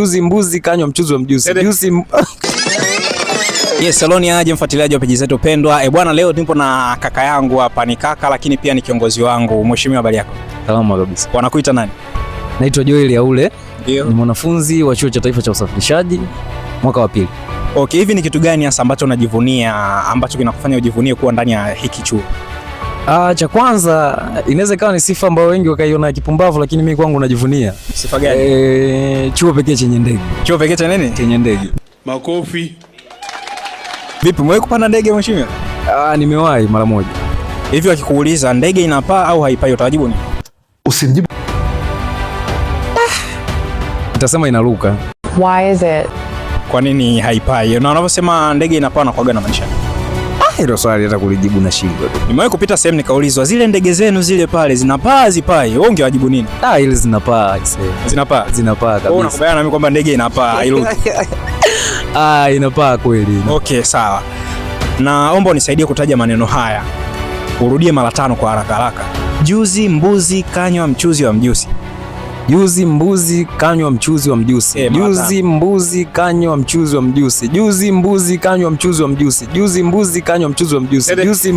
Juzi mbuzi kanywa mchuzi wa mjusi. Juzi. Yes, saloni aje mfuatiliaji wa peji zetu pendwa. E bwana, leo nipo na kaka yangu hapa, ni kaka lakini pia ni kiongozi wangu. Mheshimiwa, habari yako? Salama kabisa. Wanakuita nani? Naitwa Joel Yaule. Ndio. Ni mwanafunzi wa Chuo cha Taifa cha Usafirishaji mwaka wa pili. Okay, hivi ni kitu gani hasa ambacho unajivunia ambacho kinakufanya ujivunie kuwa ndani ya hiki chuo? Ah, cha kwanza inaweza ikawa ni sifa ambayo wengi wakaiona ya kipumbavu, lakini mimi kwangu najivunia. Sifa gani? Chuo pekee chenye ndege. Chuo pekee cha nini? Chenye ndege. Makofi. Vipi, umewahi kupanda ndege mheshimiwa? Ah, nimewahi mara moja. Hivi wakikuuliza ndege inapaa au haipai utajibu nini? Usimjibu. Nitasema inaruka. Why is it? Kwa nini haipai? Na wanavyosema ndege inapaa na kuaga na maisha. Ah, hilo swali hata kulijibu na shindwa. Nimewahi kupita sehemu nikaulizwa zile ndege zenu zile pale zinapaa zipai? Wewe ungewajibu nini? Ah, ile zinapaa aisee. Zinapaa. Zinapaa Wewe kabisa. unakubaliana na mimi kwamba ndege inapaa hairuki? Ah, inapaa kweli. Okay, sawa. Naomba unisaidie kutaja maneno haya, urudie mara tano kwa haraka haraka. Juzi mbuzi kanywa mchuzi wa mjusi. Juzi mbuzi kanywa mchuzi wa mjusi. Mara Juzi mbuzi kanywa mchuzi wa mjusi. Juzi mbuzi kanywa mchuzi wa mjusi. Juzi mbuzi kanywa mchuzi wa mjusi. Juzi.